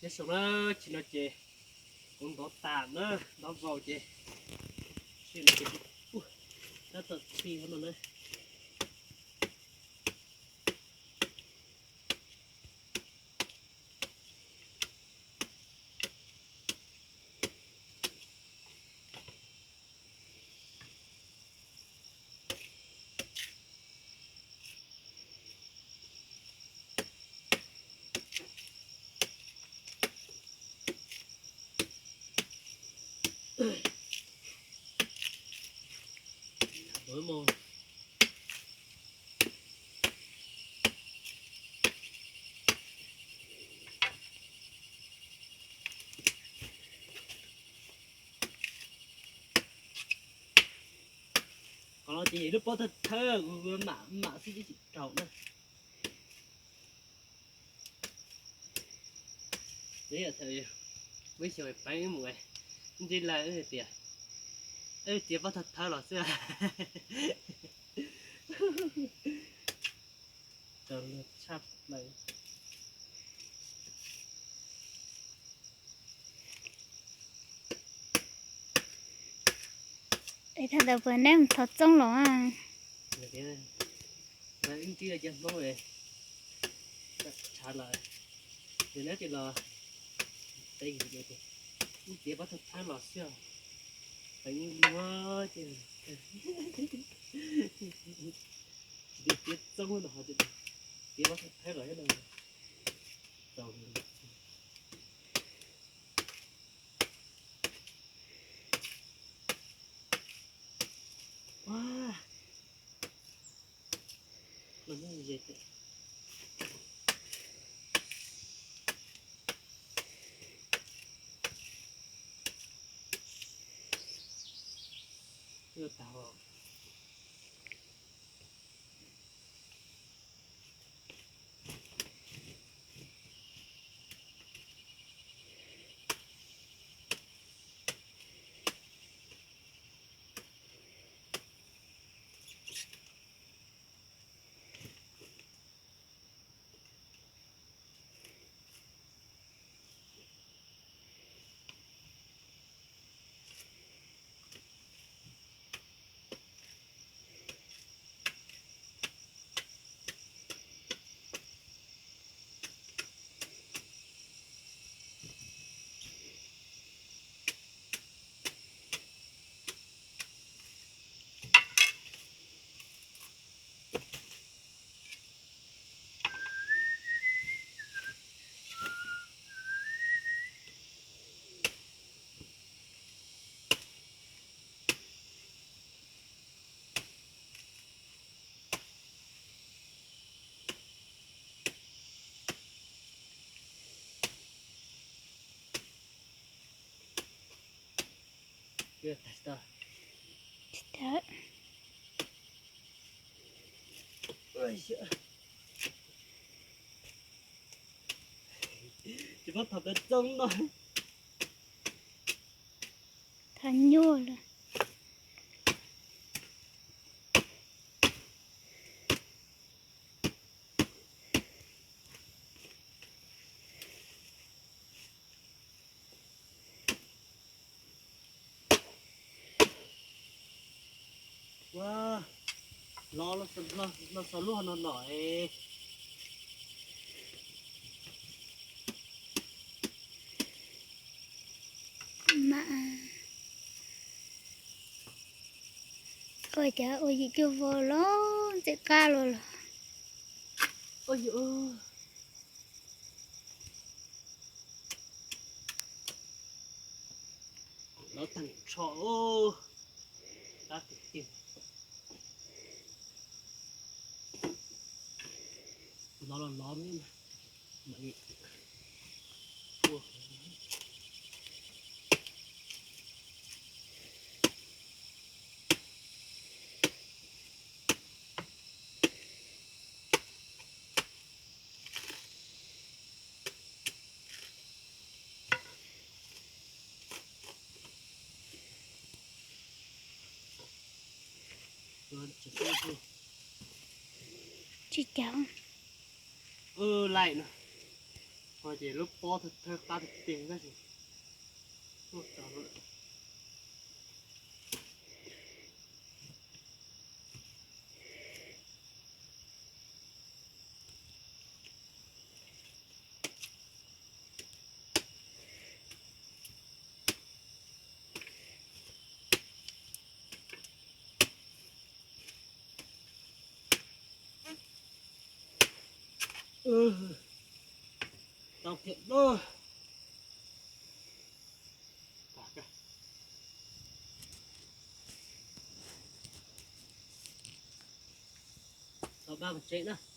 Nyob zoo na, tsis no ces kuv ntov tas na, ntov vau ces, tsis no ces, tab tom txi no na. Qhov no ces yog lub pob thawj thawj, mam mam xwb tsis raug na. Peb xyaum peb mus ntsib lawv tias, wb txiav pob thawj thawj los xwb. Txaus luag tshaj plaws. Es thaum ntawd puas neb mus thov txoob los? Wb ntsib cov Hmoob tshav lawm, neb tsis los teb, wb txiav pob thawj thawj los xwb, feem luag ces tsis txiav txoob no, txiav pob thawj thawj los xwb no. Txaus. Tsis pab thov peb txoob no. Thov nyuaj lawm. Ua, los, los xaus lub hov no los es. Mas, ua cas ua yim cuaj vau los ntxim qab los los. Los tag nrho, qab tiag tiag. Los los los. Tsis caum. Laim no. Ho ces lub pob thawj qab tiag tiag tab sis muaj tau lawm. Tau thiab. Tau pab tsev na.